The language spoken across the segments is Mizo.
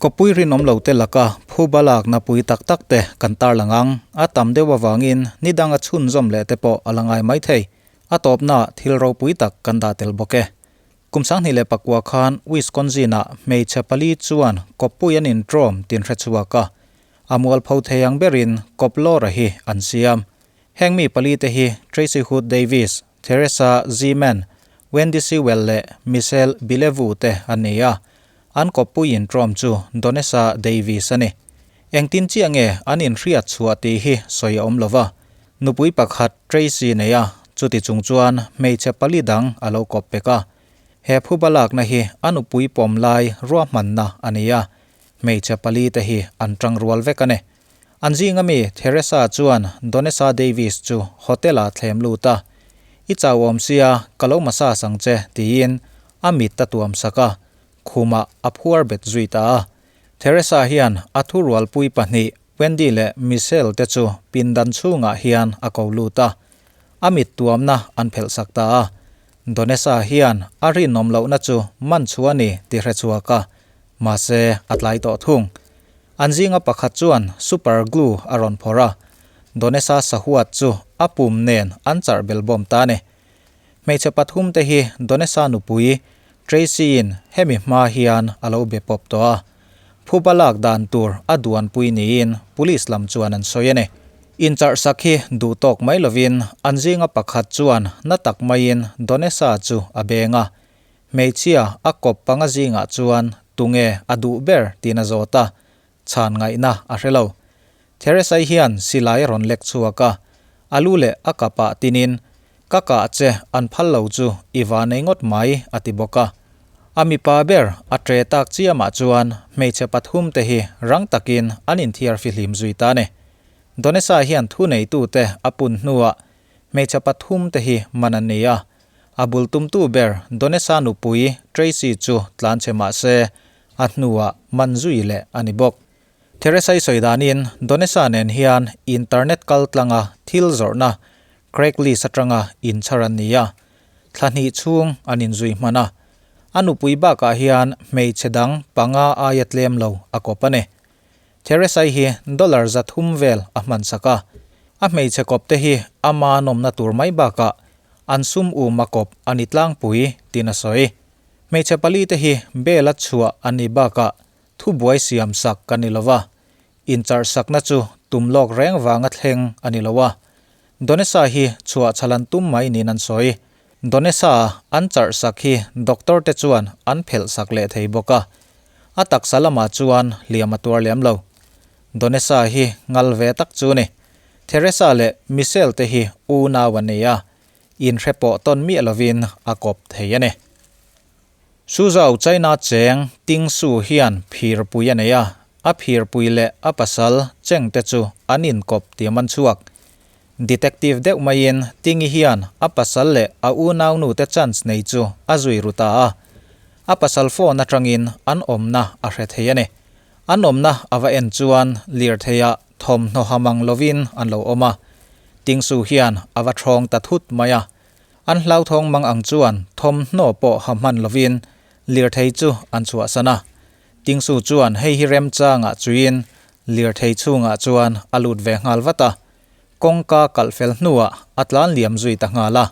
Kawppui rinawm lo te laka phuba lakna pui tak tak te kan tarlang ang. A tam deuh avangin ni danga chhunzawm leh te pawh a la ngai mai thei. A tawpnaah thil ropui tak kan dah tel bawk e. Kum 2009 khan Wisconsin-ah hmeichhe pali chuan kawppui an intrawm tin hre chhuak a. A mualpho thei ang berin kawp Laura hi an siam. Heng mi pali te hi Tracy Hood Davis, Theresa Zeeman, Wendy Sewell leh Michelle Bilevu te an ni a. An kawppui intrawm chu Donesa Davis a ni. Engtin chiah nge an inhriat chhuah tih hi sawi a awm lo va. Nupui pakhat Tracy nei a, chuti chung chuan hmeichhe pali dang a lo kawp pek a. He phuba lakna hi a nupui pawm lai ruahmanna a ni a, hmeichhe pali te hi an tang rual vek a ni. An zinga mi Theresa chuan Donesa Davis chu hotel-ah thlem lut a, I chau awm sia, ka lo massage ang che, tiin a mit a tuam sak a, khumah a phuar bet zui ta a. Theresa hian a thurualpui pahnih Wendy leh Michelle te chu pindan chhungah hian a ko lut a, a mit tuamna an phelh sak ta a. Donesa hian a rinawm lohna chu man chhuah a ni ti hre chhuak a, mahse a tlai tawh thung. An zinga pakhat chuan super glue a rawn phawrh a, Donesa sahuat chu a pum nen an charh bel bawm ta a ni. Hmeichhe pathum te hi Donesa nupui Tracy-in hemi hma hian a lo be pawp tawh a, phuba lak dan tur a duanpui niin police lam chuan an sawi a ni. Incharhsak hi duh tawk mai lovin an zinga pakhat chuan na tak maiin Donesa chu a beng a, hmeichhia a kawp panga zingah chuan tunge a duh ber tiin a zawt a, chhan ngaihna a hre lo. Theresai hian silai a rawn lek chhuak a, a lu leh a kapah tinin, Ka kah che an phal lo chu i va nei ngawt mai, a ti bawk a. A mipa ber a tre tak chiamah chuan hmeichhe pathum te hi rang takin an inthiar fihlim zui ta a ni. Donesa hian thuneitute a pun hnuah hmeichhe pathum te hi man an ni a. A bul tumtu ber Donesa nupui Tracy chu tlanchhe mah se a hnuah man zui leh a ni bawk. Theresai sawi danin Donesa nen hian internet kal tlanga thil zawrhna Craigslist atanga inchhar an ni a, thla hnih chhung an inzui hman a. A nupui bakah hian hmeichhe dang panga aia tlem lo a kawp a ni. Theresai hi dollar 300 vel a hman sak a, a hmeichhe kawp te hi ama nawmna tur mai bakah an sum um a kawp a ni tlangpui tiin a sawi. Hmeichhe pali te hi bel a chhuah an ni bakah Thubuai siam sak ka ni lo va, incharh sakna chu tum lawk reng vanga thleng a ni lo a. Donesa hi chhuah chhalan tum mai niin an sawi. Donesa an charh sak hi doctor te chuan an phelh sak leh thei bawk a. A taksa lamah chuan hliam a tuar lem lo. Donesa hi ngal ve tak chu ni. Theresa leh Michelle te hi unau an ni a, inhre pawh tawn miah lovin a kawp thei a ni. Suzhou China cheng Ting Su hian phirpui a nei a, a phirpui leh a pasal Cheng te chu an inkawp tih a man chhuak. Detective deuh maiin Tingi hian a pasal leh a unaunu te chance nei chu a zui ru ta a, a pasal phone atangin an awmna a hre thei a ni. An awmna a va en chuan lirtheiah thawmhnaw ha mang lovin an lo awm a, Ting Su hian a va thawng ta thut mai a. An hlauthawng mang ang chuan thawmhnaw pawh ha hman lovin lirthei chu an chhuahsan a. Tingsu chuan hei hi remchangah chuiin lirthei chhungah chuan a lut ve nghal vat a. Kawngka kalh fel hnuah a tlan liam zui ta nghal a.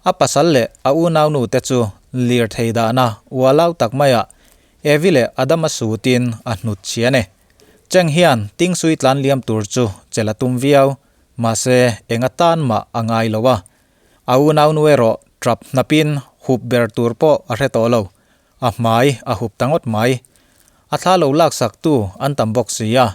A pasal leh a unaunu te chu lirthei dahna ualau tak maiah Evi leh Adama sutin a hnut chhia a ni. Cheng hian Tingsui tlan liam tur chu chelh a tum viau, mahse eng atan mah a ngai lo a. A unaunu erawh trap hnapin hup ber tur pawh a hre tawh lo, a hmai a hup ta ngawt mai. A thla lo laksaktu an tam bawk si a,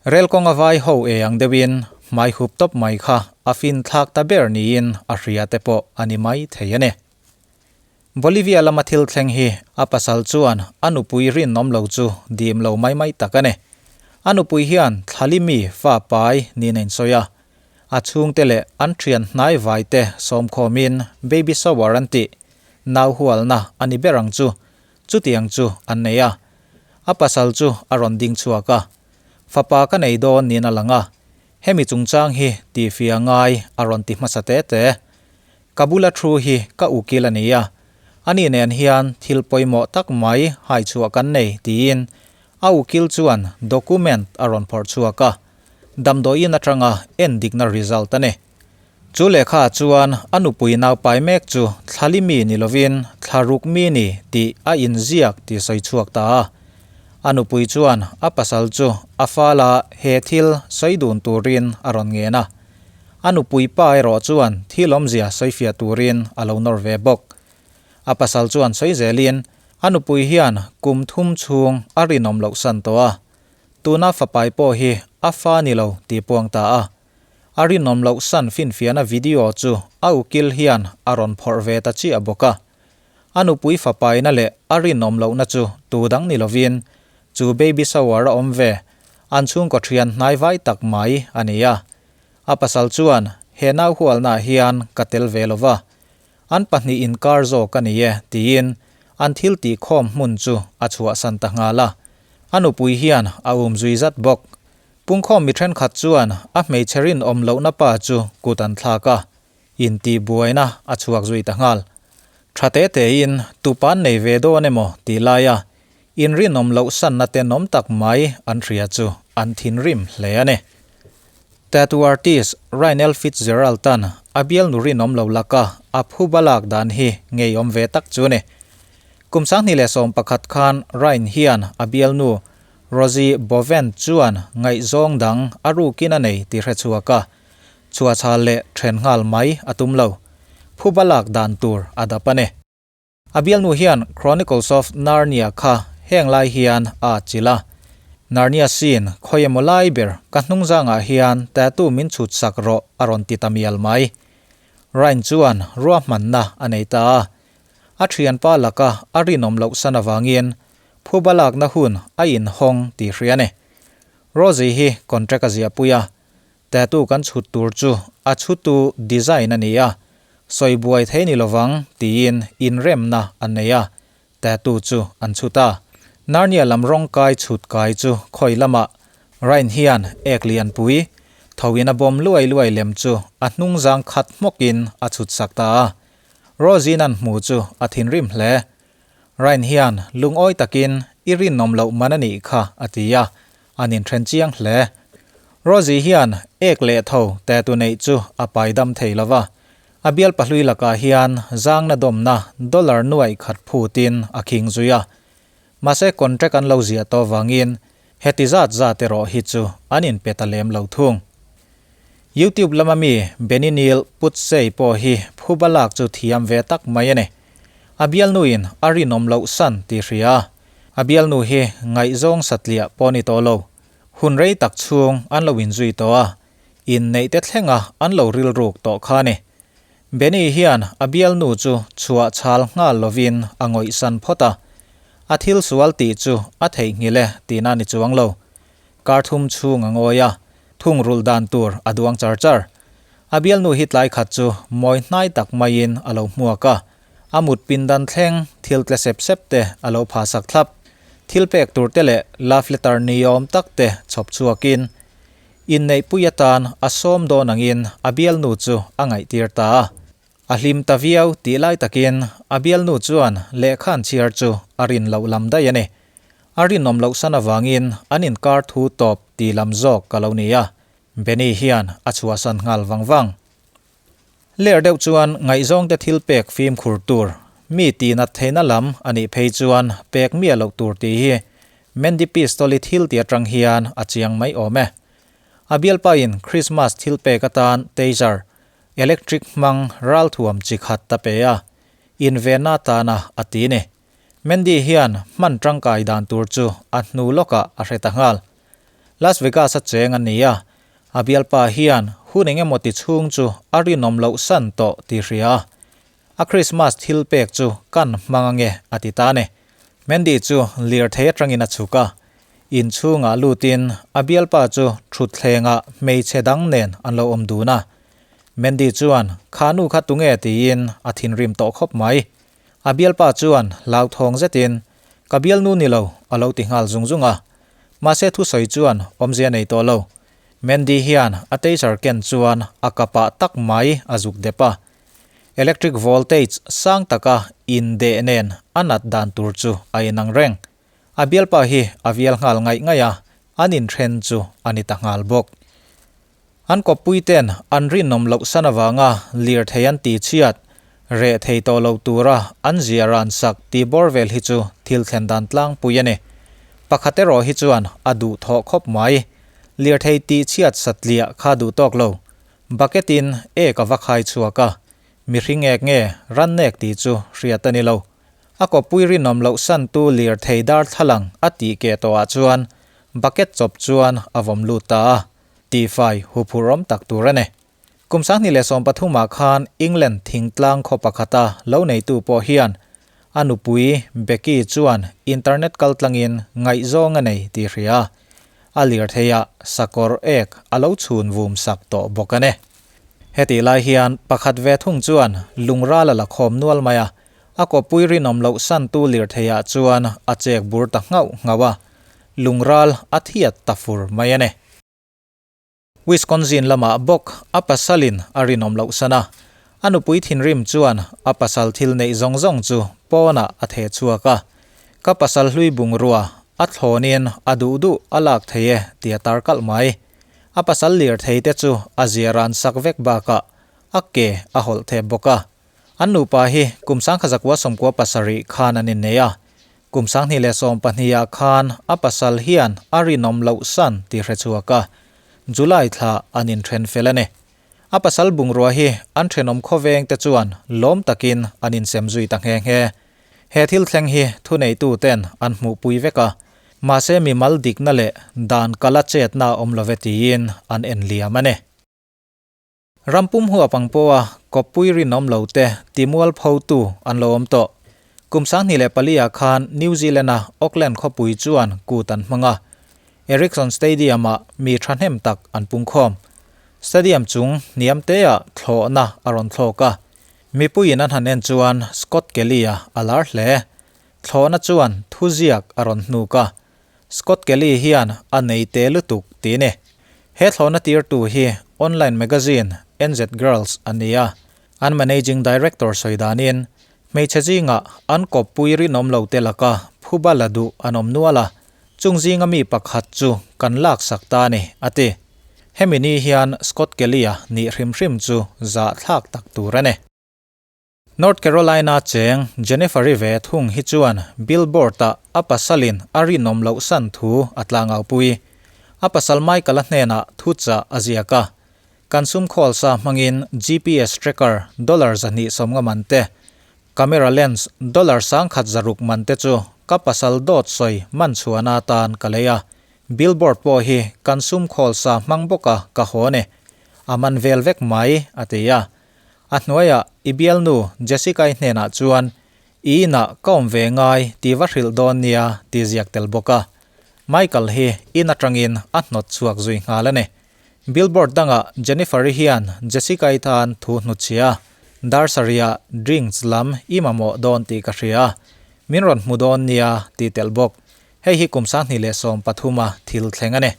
rel kawnga vai ho e ang deuhin hmai hup tawp mai kha a fin thlak ta ber niin a hria te pawh a ni mai thei a ni. Bolivia lama thil thleng hi a pasal chuan a nupui rinawm lo chu dim lo mai mai tak a ni. A nupui hian Thlalimi fa pai niin a insawi a, A chhungte leh an thian hnai vaite sawmkhawmin baby shower an tih, nau hualna a ni ber ang chu, chutiang chu an nei a. A pasal chu a rawn ding chhuak a, Fapa ka nei dawn niin a lang a, hemi chungchang hi tihfia ngai a rawn ti hmasa te te. Ka bula thu hi ka ukil a ni a, ani nen hian thil pawimawh tak mai haichhuah kan nei tiin. A ukil chuan document a rawn phawrh chhuak a, damdawiin atanga endikna result a ni. Chu lehkhaah chuan a nupui naupai mek chu thlali mi ni lovin thlaruk mi ni tih a inziak tih sawi chhuak ta a. A nupui chuan a pasal chu a fala he thil sawi dun turin a rawn ngen a. A nupui pa erawh chuan thil awmzia sawifiah turin a lo nawr ve bawk. A pasal chuan sawi zelin a nupui hian kum thum chhung a rinawm loh san tawh a, tuna fapai pawh hi a fa ni lo tih puang ta a. A rinawm loh san finfiahna video chu a ukil hian a rawn phawrh ve ta chiah bawk a. A nupui fapaina leh a rinawm lohna chu tu dang ni lovin chu baby shower a awm ve, an chhungkaw thian hnai vai tak mai a ni a. A pasal chuan, He nau hualnaah hian ka tel ve lo va, an pahnih inkar zawk a ni e, tiin an thil tihkhawm hmun chu a chhuahsan ta nghal a. A nupui hian a umzui zat bawk. Pungkhawm mi thenkhat chuan a hmeichhe rinawm lohna pa chu kut an thlak a, intihbuaina a chhuak zui ta nghal. Tha te tein tupa an nei ve dawn emaw tih laia inrinawm loh sanna tenawm tak mai an hria chu an thinrim hle a ni. Tattoo artist Rynell Fitzgerald-a'n a bialnu rinawm lo laka a phuba lak dan hi ngeiawm ve tak chu a ni. Kum 2011 khan Ryan hian a bialnu Rosie Bovent chuan ngaihzawng dang a rukin a nei tih hre chhuak a, chhuahchhal leh then nghal mai a tum lo. Phuba lak dan tur a dap a ni. A bialnu hian Chronicles of Narnia kha heng lai hian a atchilh a. Narnia scene khawi emaw lai ber ka hnungzangah hian tattoo min chhut sak rawh a rawn ti ta mial mai. Ryan chuan ruahmanna a nei ta a. A thianpa laka a rinawm loh san avangin Phuba lakna hun a inhawng tih hria ni. Rosie hi contract a ziahpui a, tattoo kan chhut tur chu a chhutu design a ni a, sawi buai thei ni lovang tiin inremna an nei a, tattoo chu an chhut a. Narnia lam rawng kai chhut kai chu khawi lamah Ryan hian ek lianpui thoin a bawm luai luai lem chu a hnungzang khat hmawkin a chhut sak ta a. Rosie-in an hmu chu a thinrim hle. Ryan hian lungawi takin i rinawm loh man a nih kha a ti a, an inthen chiang hle. Rosie hian ek leh tho tattoo neih chu a pai dam thei lo va, a bial pahlui lakah hian zangna dawmna dollar nuaih khat phutin a khing zui a. Mahse contract an lo ziah tawh vangin heti zat zat erawh hi chu an inpe ta lem lo thung. YouTube lama mi Benny Neil Putsey pawh hi phuba lak chu thiam ve tak mai a ni. A bialnuin a rinawm loh san tih hria a, a bialnu hi ngaihzawng satliah pawh ni tawh lo. Hun rei tak chhung an lo inzui tawh a, inneih te thlenga an lo rilruk tawh kha a ni. Benny hian a bialnu chu chhuah chhal nghal lovin a ngawihsan phawt a, a thil sual tih chu a theihnghilh e tihna ni chuang lo. Kar thum chhung a ngawi a, thung rulh dan tur a duang char char. A bialnu hi tlai khat chu mawi hnai tak maiin a lo hmuak a, a mut pindan thleng thil tle sep sep te a lo pha sak thlap. Thil pek tur te leh love letter niawm tak te chhawp chhuakin inneihpui atan a sawm dawn angin a bialnu chu a ngaihtir ta a. A hlim ta viau tih lai takin a bialnu chuan lehkha an chhiar chu a rin loh lam daih a ni. A rinawm loh san avangin an inkar thu tawp tih lam zawk ka lo ni a, Benny hian a chhuahsan nghal vang vang. Ler deuh chuan ngaihzawngte thil pek fimkhur tur, mi tihnat theihna lam a nih phei chuan pek miah loh tur tih hi Mandy Pistol-i thil ti atang hian a chiang mai awm e. A bialpain Christmas thil pek atan taser, electric hmang ralthuam chi khat ta pe a, invenna atana a ti ni. Mandy hian hman tangkai dan tur chu a hnu lawkah a hre ta nghal. Las Vegas a cheng a ni a, a bialpa hian hun eng emaw ti chhung chu a rinawm loh san tawh tih hria a, a Christmas thil pek chu kan hmang ange a ti ta a ni. Mandy chu lirthei atangin a chhuk a, inchhungah lutin a bialpa chu thutthlengah hmeichhe dang nen an lo awm dun a. Mandy chuan kha nu kha tunge tiin a thinrim tawh khawp mai. A bialpa chuan hlauthawng zetin, Ka bialnu ni lo, a lo ti nghal zung zung a. Mahse thusawi chuan awmzia nei tawh lo. Mandy hian a taser ken chuan a kapah tak mai a zuk dep a. Electric voltage sang taka indeh nen a nat dan tur chu a inang reng. A bialpa hi a vial nghal ngaih ngaih a, an inthen chu a ni ta nghal bawk. An kawppui ten an rinawm loh san avanga lirthei an tihchhiat, reh thei tawh lo tura an zia ran sak tih bawr vel hi chu thil thlen dan tlangpui a ni. Pakhat erawh hi chuan a duh thawh khawp mai. Lirthei tihchhiat satliah kha duh tawk lo. Bucket in ek a va khai chhuak a, mihring ek nge rannek tih chu hriat a ni lo. A kawppui rinawm loh santu lirthei darthlalang a tih keh tawhah chuan bucket chawp chuan a vawm lut ta a. Tihfai huphurhawm tak tur a ni. Kum 2013 ah khan England thingtlang khaw pakhata lo neitu pawh hian a nupui Becky chuan internet kaltlangin ngaihzawng a nei tih hria a, a lirtheiah sakawr ek a lo chhun vum sak tawh bawk a ni. Hetih lai hian pakhat ve thung chuan lungral a la khawm nual mai a, a kawppui rinawm loh santu lirtheiah chuan a chek bur ta nghauh nghauh a, lungral a thiat ta fur mai a ni. Wisconsin lamah bawk a pasalin a rinawm loh san a, a nupui thinrim chuan a pasal thil neih zawng zawng chu pawnah a theh chhuak a, Ka pasal hlui bungrua a thlawnin a duh duh a lak thei e ti a tar kalh mai. A pasal lirthei te chu a zia ran sak vek bakah a ke a hawlh thep bawk a. An nupa hi kum 1997 khan an innei a, kum 2012 ah khan a pasal hian a rinawm loh san tih hre chhuak a, July thla an inthen fel a ni. A pasal bungrua hi an thenawm khawveng te chuan lawm takin an insem zui ta nghe nghe. He thil thleng hi thuneitu ten an hmuhpui vek a, mahse mimal dikna leh dan kala chetna awm love tiin an enliam a ni. Rampum huap ang pawha kawppui rinawm lo te timual photu an lo awm tawh. Kum 2004 ah khan New Zealand-a Auckland khawpui chuan kut an hmang a, Ericsson Stadium-ah mi thahnem tak an pungkhawm. Stadium chung hniam teah thlawhna a rawn thlawk a, mipuiin an han en chuan Scott Kelly-a a lar hle. Thlawhna chuan thuziak a rawn hnuk a, Scott Kelly hian a nei te lutuk tih ni. He thlawhna tirtu hi online magazine NZ Girls a ni a, an managing director sawi danin hmeichhe zingah an kawppui rinawm lo te laka phuba la duh an awm nual a, chung zinga mi pakhat chu kan laksak ta a ni, a ti. Hemi ni hian Scott Kelly-a nih hrim hrim chu zahthlak tak tur a ni. North Carolina cheng Jennifer-i ve thung hi chuan billboard-ah a pasalin a rinawm loh san thu a tlangaupui. A pasal Michael-a hnenah thuchah a ziak a, Kan sum khawl sa hmangin GPS tracker dollar 250 man te, camera lens dollar 1600 man te chu ka pasal dawt sawi man chhuahna atan ka lei a, billboard pawh hi kan sum khawl sa hmang bawka ka haw a ni. A man vel vek mai, a ti a. A hnuaiah i bialnu Jessica-i hnenah chuan i inah ka awm ve ngai tih va hrilh dawn nia tih ziak tel bawk a. Michael hi in atangin a hnawt chhuak zui nghal a ni. Billboard dangah Jennifer-i hian Jessica-i tan thu hnutchhia a, dar sarihah drinks lam i mamawh dawn tih ka hria a, min rawn hmu dawn nia tih telh bawk. Hei hi kum 2013 a thil thleng a ni.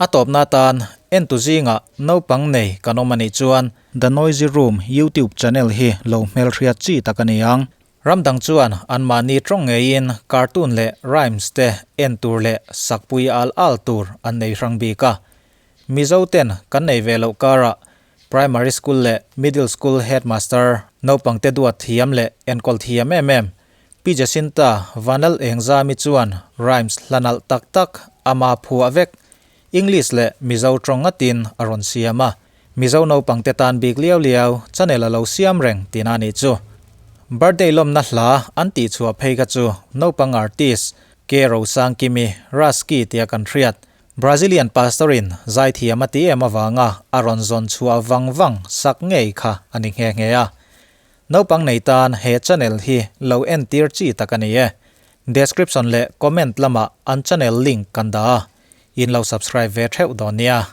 A tawpna atan entu zingah naupang nei kan awm a nih chuan The Noisy Room YouTube channel hi lo hmelhriat chi tak a ni ang. Ram dang chuan anmahni tawng ngeiin cartoon leh rhymes te en tur leh sakpui al al tur an nei hrang bik a. Mizo ten kan nei ve loh karah Primary School leh Middle School Headmaster naupang te duat thiam leh enkawl thiam em em Pi Jacinta Vanlal Engzami chuan rhymes hla nalh tak tak ama phuah vek English leh Mizo tawng ngatin a rawn siam a, Mizo naupang te tan bik liau liau channel a lo siam reng tihna a nih chu. Birthday lawmna hla an tih chhuah phei kha chu naupang artist K Rosangkimi Rasky tia kan hriat Brazilian pastor in zaithiam a ti em avanga a rawn zawn chhuah vang vang sak ngei kha a ni nghe nghe a. Naupang nei tan he channel hi lo entir chi tak a ni e. Description leh comment lamah an channel link kan dah a, in lo subscribe ve theuh dawn nia.